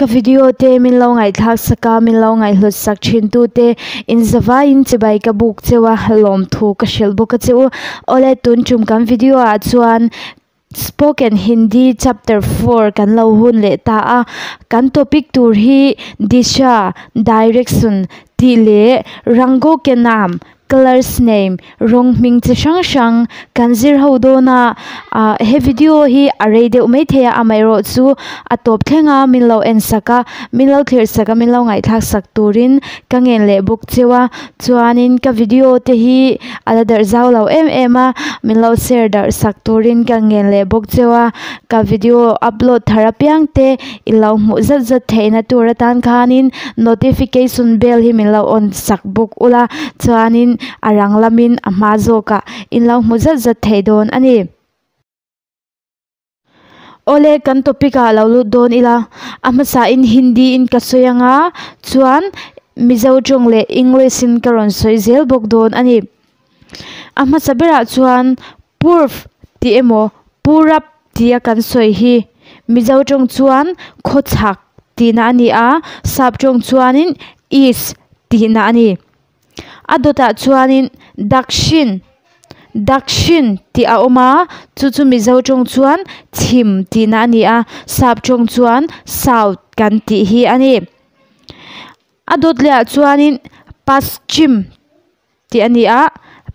Ka video te min lo ngaihthlak sak a, min lo ngaihhlut sak thin tu te in zavaiin chibai ka buk cheu a, lawmthu ka hrilh bawk a che u. Awle tun tum kan video ah chuan Spoken Hindi chapter 4 kan lo hun leh ta a, kan topic tur hi Disha, Direction, tih leh Rango ke naam, Colors name, rawng hming chi hrang hrang kan zir ho dawn a, ah he video hi a rei deuh maithei a, amaherawh chu a tawp thleng a min lo en sak a, min lo thlir sak a, min lo ngaihthlak sak turin ka ngen leh bawk cheu a, chuanin ka video te hi a la darh zau lo em em a, min lo share darh sak turin ka ngen leh bawk cheu a, ka video upload thar apiang te i lo hmuh zat zat theihna tur atan khanin notification bell hi min lo on sak bawk ula chuanin a rang lamin a hma zawkah in lo hmu zat zat thei dawn a ni. Awle kan topic ah lo lut dawn ila a hmasa in Hindi in ka sawi anga chuan Mizo tawng leh English in ka rawn sawi zel bawk dawn a ni. A hmasa berah chuan Purv tih emaw Purab tia kan sawi hi Mizo tawng chuan khawchhak tihna a ni a, sap tawng chuanin East tihna a ni. A dawtah chuanin Dakshin, Dakshin tih a awm a, chu chu Mizo tawng chuan chhim tihna a ni a, sap tawng chuan South kan tih hi a ni. A dawt lehah chuanin Paschim tih a ni a,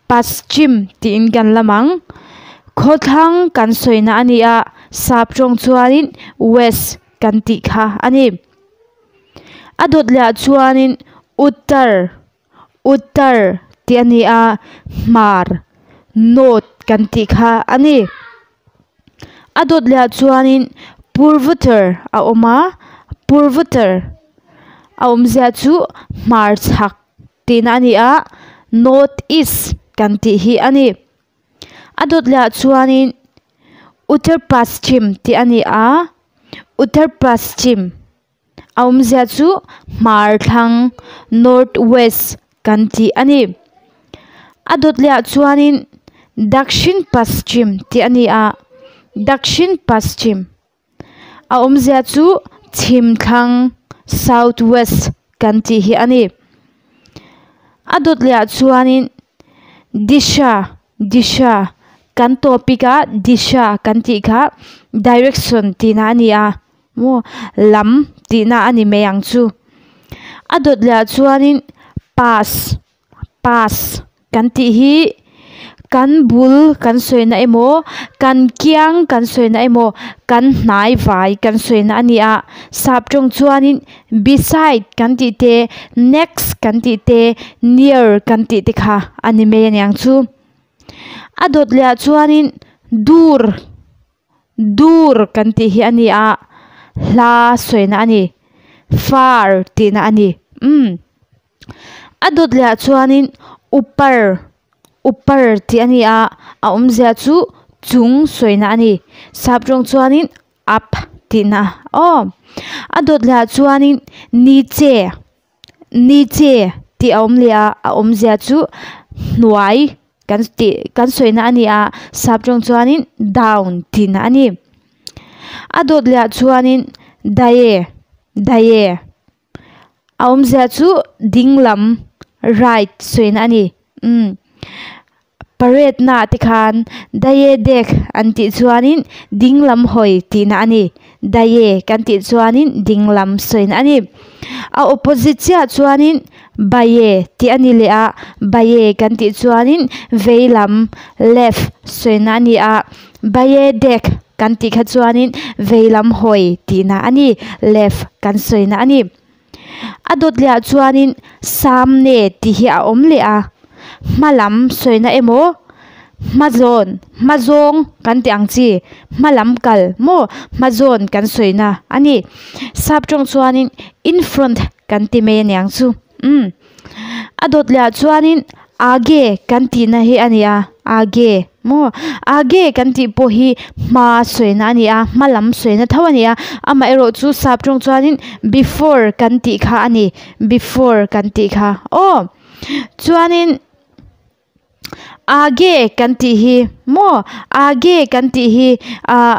Paschim tiin kan lam ang. Khawthlang kan sawina a ni a, sap tawng chuanin West kan tih kha a ni. A dawt lehah chuanin Uttar, Uttar tih a ni a, Hmar, North kan tih kha a ni. A dawt lehah chuanin Purvatar a awm a, Purvatar a awmzia chu Hmar chhak tihna a ni a, North East kan tih hi a ni. A dawt lehah chuanin Uttar Paschim tih a ni a, Uttar Paschim a awmzia chu Hmar thlang, North West kan tih a ni. A dawt lehah chuanin Dakshin Paschim tih a ni a, Dakshin Paschim a awmzia chu chhim thlang, South West kan tih hi a ni. A dawt lehah chuanin Disha, Disha kan topic a Disha kan tih kha direction tihna a ni a, maw lam tihna a ni mai ang chu. A dawt lehah chuanin pass, pass kan tih hi kan bul kan sawina emaw kan kiang kan sawina emaw kan hnai vai kan sawina a ni a, sap tawng chuanin beside kan tih te next kan tih te near kan tih te kha a ni mai a niang chu. A dawt lehah chuanin dur, dur kan tih hi a ni a, hla sawina a ni, far tihna a ni umm. A dawt lehah chuanin upar, upar tih a ni a, a awmzia chu chung sawina a ni. Sap tawng chuanin up tihna aw. A dawt lehah chuanin niche, niche tih a awm leh a, a awmzia chu hnuai kan tih kan sawina a ni a, sap tawng chuanin down tihna a ni. A dawt lehah chuanin dae, dae a awmzia chu ding lam, right sawina a ni. Umm parade na te khan dae dek an tih chuanin ding lam hawi tihna a ni. Dae kan tih chuanin ding lam sawina a ni. A opposite chiah chuanin bae tih a ni leh a, bae kan tih chuanin vei lam, left sawina a ni a, bae dek kan tih kha chuanin vei lam hawi tihna a ni, left kan sawina a ni. A dawt lehah chuanin samne tih hi a awm leh a, hma lam sawina emaw hma zawn, hma zawng kan tih ang chi, hma lam kal maw hma zawn kan sawina a ni. Sap tawng chuanin in front kan ti mai a niang chu umm. A dawt lehah chuanin age kan tihna hi a ni a, age maw age kan tih pawh hi hma sawina a ni a, hma lam sawina tho a ni a, amaherawh chu sap tawng chuanin before kan tih kha a ni, before kan tih kha aw. Chuanin age kan tih hi maw age kan tih hi ah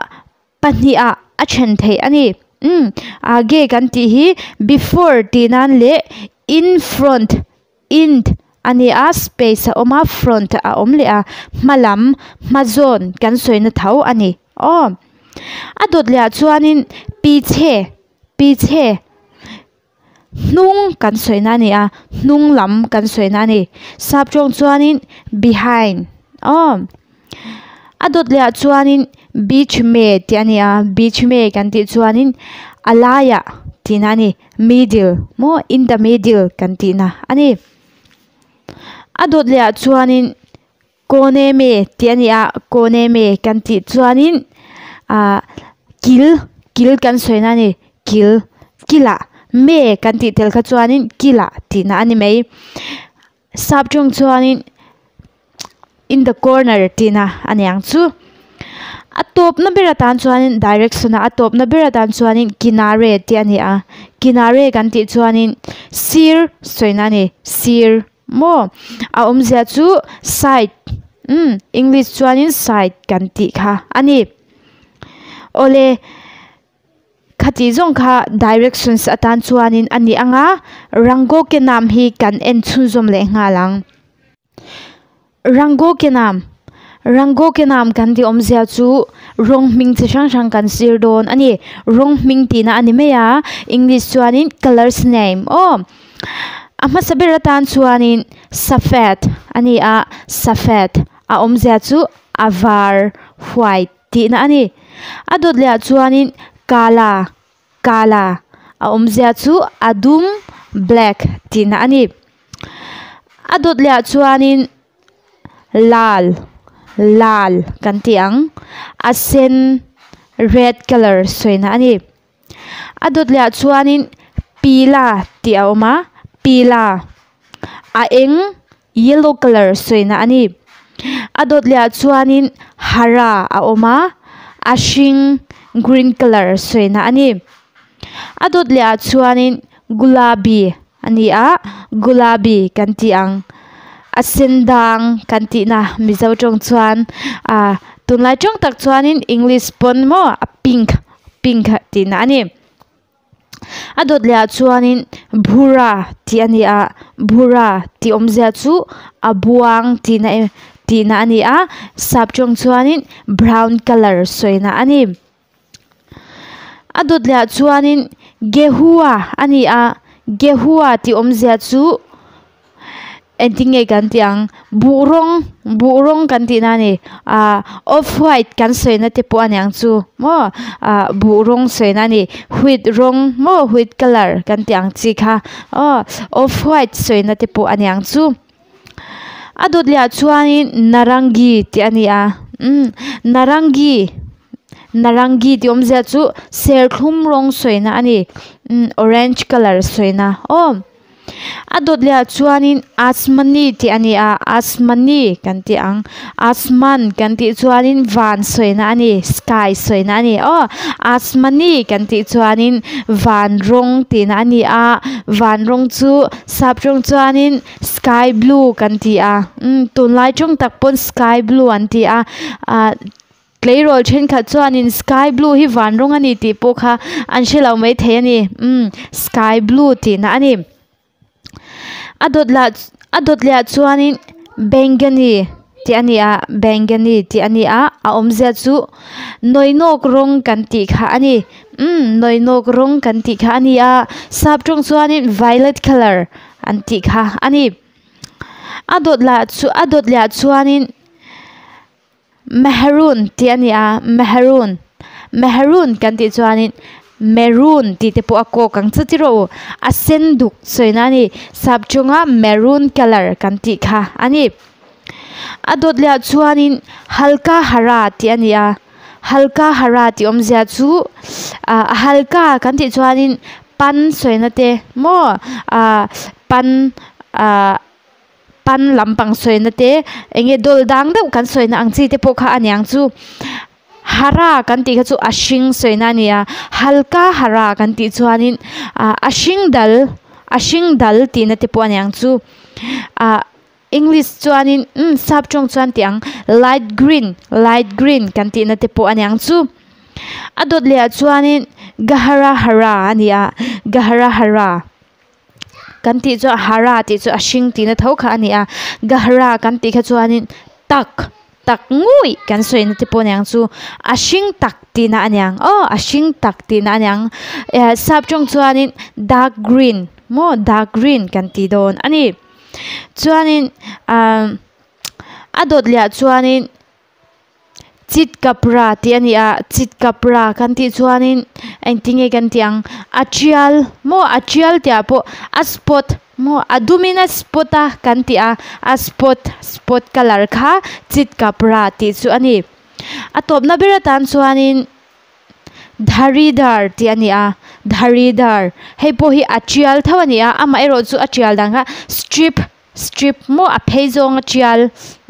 pahnih ah a then theih a ni. Umm aage kan tih hi before tih nan leh in front in a ni a space a awm a front a awm leh a hma lam hma zawn kan sawina tho a ni aw. A dawt leh ah chuanin pichhe pichhe hnung kan sawina a ni a hnung lam kan sawina a ni sap tawng chuanin behind aw. A dawt leh ah chuanin beach me tih a ni a beach me kan tih chuanin a laiah tihna a ni middle maw in the middle kan tihna a ni. A dawt leh ah chuanin kone me tih a ni a kone me kan tih chuanin ah kil kil kan sawina a ni kil kilah me kan tih tel kha chuanin kilah tihna a ni mai sap tawng chuanin in the corner tihna a ni ang chu. A tawpna ber atan chuanin direction ah a tawpna ber atan chuanin kinare tih a ni a kinare kan tih chuanin sir sawina a ni sir maw a awmzia chu side umm english chuanin side kan tih kha a ni awle. Khatih zawng kha directions atan chuanin a ni ang a, Rango ke nam hi kan en chhunzawm leh nghal ang. Rango ke nam, Rango ke nam kan tih awmzia chu rawng hming chi hrang hrang kan zir dawn a ni. Rawng hming tihna a ni mai a, English chuanin colours name aw. A hmasa ber atan chuanin safed a ni a, safed a awmzia chu a var, white. Tihna a ni. A dawt leh ah chuanin kala, kala, a awmzia chu a dum, black, tihna a ni. A dawt leh ah chuanin lal, lal kan tih ang, a sen, red colour sawina a ni. A dawt leh ah chuanin pila tih a awm a, pila a eng yellow colour sawina a ni. A dawt leh ah chuanin hara a awm a, a hring green colour sawina a ni. A dawt leh ah chuanin gulabi a ni a, gulabi kan tih ang a sen dang kan tihna mizo tawng chuan ah tunlai tawng tak chuanin english pawn maw a pink. Pink tihna a ni. A dawt leh ah chuanin bhura tih a ni a, bhura tih awmzia chu a buang tihna em tihna a ni a, sap tawng chuanin brown colour sawina a ni. A dawt leh ah chuanin gehua a ni a, gehua tih awmzia chu. Engtin nge kan tih ang? Buh rawng, buh rawng kan tih na a ni. Ah off white kan sawi na te pawh a niang chu maw? Ah buh rawng sawi na a ni. Wheat rawng maw wheat colour kan tih ang chi kha aw off white sawi na te pawh a niang chu. A dawt leh ah chuanin narangi tih a ni a, umm narangi, narangi tih awmzia chu serthlum rawng sawi na a ni, umm orange colour sawi na aw. A dawt leh ah chuanin Asmani tih a ni a, Asmani kan tih ang. Asman kan tih chuanin van sawina a ni, sky sawina a ni aw. Asmani kan tih chuanin van rawng tihna a ni a, van rawng chu sap rawng chuanin sky blue kan ti a, umm tunlai tawng tak pawn sky blue an ti a, ah. Tleirawl thenkhat chuanin sky blue hi van rawng a ni tih pawh kha an hre lo maithei a ni. Umm sky blue tihna a ni. A dawt lah a dawt leh ah chuanin bengani tih a ni a bengani tih a ni a a awmzia chu nawinawk rawng kan tih kha a ni. Umm nawinawk rawng kan tih kha a ni a sap tawng chuanin violet colour an tih kha a ni. A dawt lah chu a dawt leh ah chuanin. Maroon tih a ni a, maroon maroon kan tih chuanin maroon tih te pawh a kawk ang chu ti rawh u, a sen duk sawina a ni, sap chunga maroon colour kan tih kha a ni. A dawt leh ah chuanin halka hara tih a ni a, halka hara tih awmzia chu ah halka kan tih chuanin pan sawina te maw ah pan ah. Pan lampang sawina te eng nge dawl dang deuh kan sawina ang chi te pawh kha a niang chu. Hara kan tih kha chu a hring sawina a ni a, halka hara kan tih chuanin ah a hring dal a hring dal tihna te pawh a niang chu. Ah english chuanin umm sap tawng chuan tih ang light green light green kan tihna te pawh a niang chu. A dawt leh ah chuanin Gahara hara a ni a gahara hara kan tih chu hara tih chu a hring tihna tho kha a ni a gahara kan tih kha chuanin tak tak ngawih kan sawina te pawh a niang chu a hring tak tihna a niang aw a hring tak tihna a niang eh sap tawng chuanin dark green maw dark green kan ti dawn a ni chuanin ah a dawt leh ah chuanin. Chit kapra tih a ni a chit kapra kan tih chuanin engtinge kan tih ang a tial maw a tial tih ah pawh a spot maw a dumin a spot a kan tih a a spot spot colour kha chit kapra tih chu a ni a tawpna ber atan chuanin dharidar tih a ni a dharidar hei pawh hi a tial tho a ni a amaherawh chu a tial dan kha strip. Strip maw a phei zawnga tial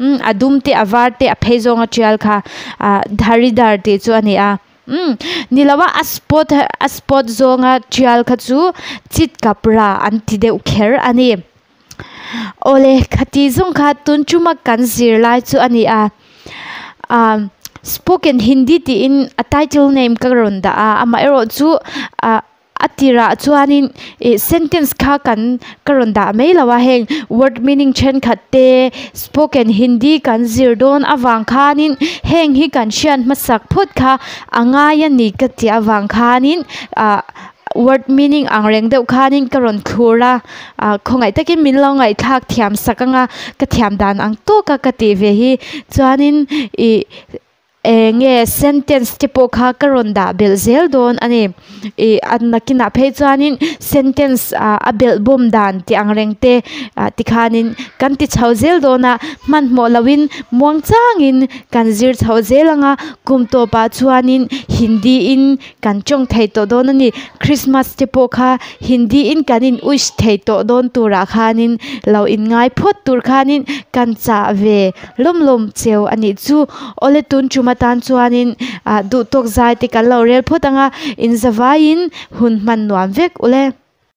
umm a dum te a var te a phei zawnga tial kha ah dharidar tih chu a ni a umm ni lo a a spot a spot zawnga tial kha chu chit kapra an ti deuh kher a ni awle khati zawng kha tun tuma kan zirlai chu a ni a ah spoken hindi tiin a title name ka rawn dah a amaherawh chu ah. A tirah chuanin ih sentence kha kan ka rawn dah mai lo a heng word meaning thenkhat te spoken hindi kan zir dawn avang khanin heng hi kan hriat hmasak phawt kha a ngai a ni ka tih avang khanin ah word meaning ang reng deuh khanin ka rawn thlur a ah khawngaih takin min lo ngaihthlak thiam sak anga ka thiam dan ang tawka ka tih ve hi chuanin ih. Eng nge sentence te pawh kha ka rawn dah belh zel dawn a ni. Ih a nakinah phei chuanin sentence ah a belh bawm dan tih ang reng te ah tikhanin kan ti chho zel dawn a, hmanhmawh lohin muang changin kan zir chho zel ang a, kum tawpah chuanin Hindi in kan tawng thei tawh dawn a ni. Christmas te pawh kha Hindi in kan in wish thei tawh dawn turah khanin lo inngai phawt tur khanin kan chah ve lawm lawm cheu a nih chu. Awle tun tum atan chuanin ah duhtawk zai te kan lo rel phawt ang a, inzavaiin hun hman nuam vek ule.